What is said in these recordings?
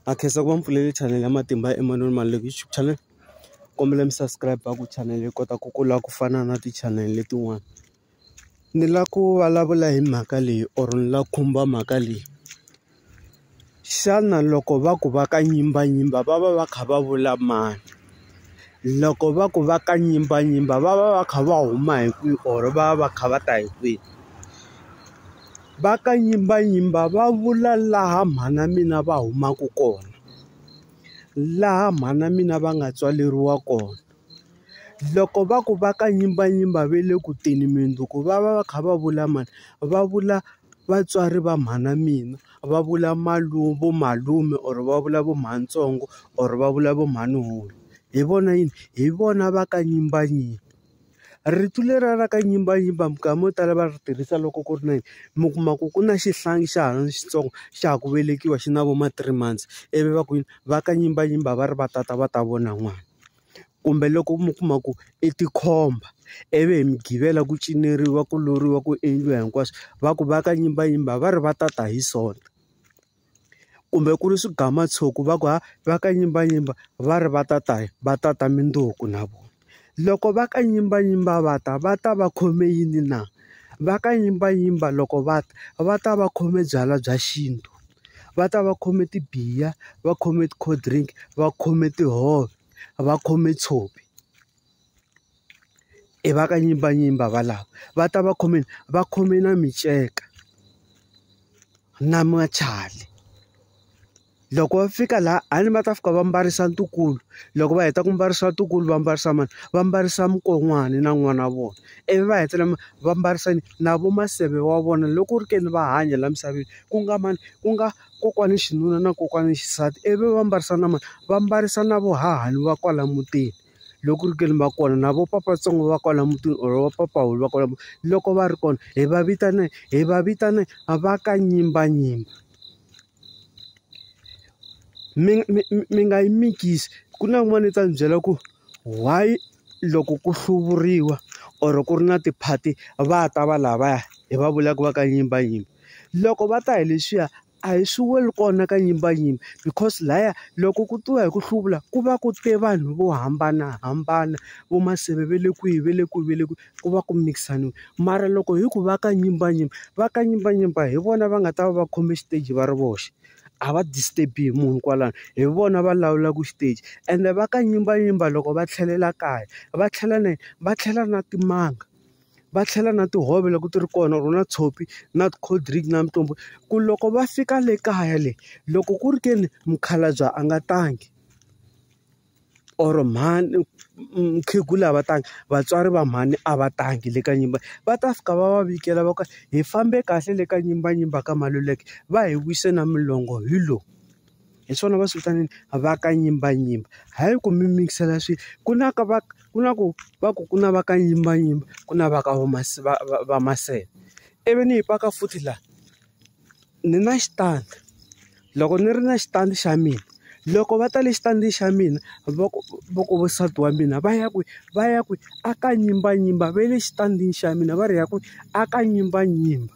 Na khensa ku va mi pfulele chanel ya Matimba ya Emmanuel Maluleke YouTube channel. Kombela mi subscribe ku channel yi kota ku kula ku fana na ti-channel letin'wana. Ni lava ku vulavula hi mhaka leyi or ni lava ku khumba mhaka leyi. Xana loko va ku va ka nyimbanyimba va va va kha va vula mani? Loko va ku va ka nyimbanyimba va va va kha va huma hi kwihi or va va va kha va ta hi kwihi? Va ka nyimbanyimba va vula laha mhana mina va humaka kona, laha mhana mina va nga tswaleriwa kona. Loko va ku va ka nyimbanyimba va le ku teni mundzuku va va va kha va vula mani? Va vula vatswari va mhana mina, va vula vo malume or va vula vo mhanitsongo or va vula vo mhaninkulu. Hi vona yini? Hi vona va ka nyimbanyimba. Rito leriya ra ka nyimbanyimba minkama yo tala va ri tirhisa loko ku ri na yini? Mi kuma ku ku na xihlangi xa ha ri xitsongo xa ha ku velekiwa xi na vo ma 3 months, ivi va ku yini? Va ka nyimbanyimba va ri va tata va ta vona n'wana. Kumbe loko mi kuma ku i tikhomba, ivi hi mugqivela ku cineriwa ku loriwa ku endliwa hinkwaswo, va ku va ka nyimbanyimba va ri va tata hi Sonto. Kumbe ku ri swigamatshuku va ku ha va ka nyimbanyimba va ri va ta ta va ta ta mundzuku na vona. Loko va ka nyimbanyimba va ta va ta va khome yini na? Va ka nyimbanyimba loko va ta va ta va khome byalwa bya xintu, va ta va khome tibiya, va khome ti-cold drink, va khome tihove, va khome tshopi. I va ka nyimbanyimba valava va ta va khome va khome na minceka na machali. Loko va fika laha a ni va ta fika va mbarisa ntukulu loko va heta ku mbarisa ntukulu va mbarisa mani va mbarisa mukon'wana na n'wana wa vona ivi va hetelela va mbarisa yini na vo maseve wa vona loko ku ri ke ni va hanya laha misaveni ku nga mani ku nga kokwani xinuna na kokwani xisati ivi va mbarisa na mani va mbarisa na vo hahani va kwala mutini. Loko ku ri ke ni va kona na vo papatsongo va kwala mutini or va papahulu va kwala mutini loko va ri kona hi va vitana hi va vitana va ka nyimbanyimba. Mi mi mi nga yi mikisi ku na un'wana u ta ni byela ku why loko ku hluvuriwa or ku ri na tiphati va ta va lavaya hi va vulaka va ka nyimbanyimba loko va ta hi leswiya a hi swi weli kona ka nyimbanyimba because lahaya loko ku tiwa hi ku hluvula ku va ku te vanhu vo hambanahambana vo maseve va le kwihi va le kwihi va le kwihi ku va ku mikisaniwile mara loko hi ku va ka nyimbanyimba va ka nyimbanyimba hi vona va nga ta va va khome xiteji va ri voxe a va disturb-i hi munhu kwalano hi vona va lawulaka xiteji ende va ka nyimbanyimba loko va tlhelela kaya va tlhela na va tlhela na timanga. Va tlhela na tihove loko ti ri kona or na tshopi na cold drink na mitombo ku loko va fika le kaya le loko ku ri ke ni mukhalabye a nga tangi or mhani mukhegula a va tangi vatswari va mhani a va tangi le ka nyimba va ta fika va va vikela va ku hi fambe kahle le ka nyimbanyimba ka Maluleke va hi wise na milongo hi lowu. Hi swona va swi vitanaka va ka nyimbanyimba hayi ku mi mikisela swilo ku na ka va ku na ku va ku ku na va ka nyimbanyimba ku na va ka vo va maseve ivi ni yi paka futhi laha ni na xitandi loko ni ri na xitandi xa mina loko va ta le xitandini xa mina va ku va ku nsati wa mina va ya kwihi va ya kwihi a ka nyimbanyimba va le xitandini xa mina va ri hi ya kwihi a ka nyimbanyimba.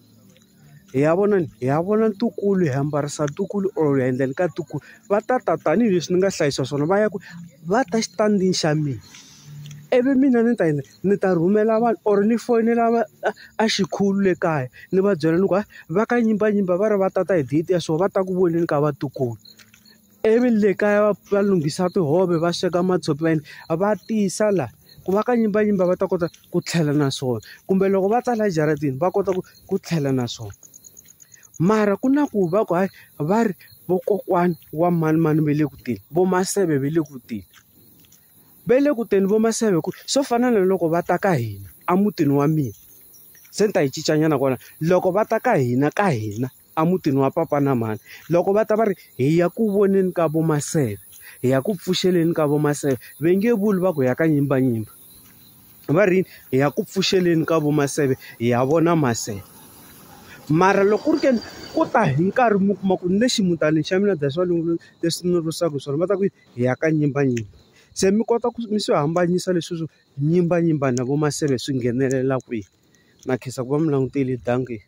Hi ya vona hi ya vona ntukulu hi ya mbarisa ntukulu or hi ya endleni ka ntukulu va ta ta tanihileswi ni nga hlayisa swona va ya ku va ta xitandini xa mina ivi mina ni ta endla ni ta rhumela vanhu or ni foyinela va a xikhulu le kaya ni va byela ni ku va ka nyimbanyimba va ri va ta ta hi date ya so va ta ku voneni ka vatukulu. Ivi le kaya va lunghisa tihove va sweka matshopi va endla va tisa la ku va ka nyimbanyimba va ta kota ku tlhela na swona kumbe loko va ta la jaratini va kota ku tlhela na swona mara ku na ku va ku hayi va ri vokokwani wa manimani va le ku teni vo maseve va le ku teni va le ku teni vo maseve hi ku swo fana na loko va ta ka hina emutini wa mina se ni ta yi cinca nyana kona loko va ta ka hina ka hina. Emutini wa papa na mhani loko va ta va ri hi ya ku voneni ka vo maseve hi ya ku pfuxeleni ka vo maseve va nge vuli va ku hi ya ka nyimbanyimba va ri yini hi ya ku pfuxeleni ka vo maseve hi ya vona maseve mara loko ku ri ke ni ku ta hi nkarhi mi kuma ku ni le ximutanini xa mina that's why leswi ni lwisaka hi swona va ta ku hi ya ka nyimbanyimba se mi kota ku mi swi hambanyisa leswi swo nyimbanyimba na vo maseve swi nghenelela kwihi na khensa ku va mi langutile dankie.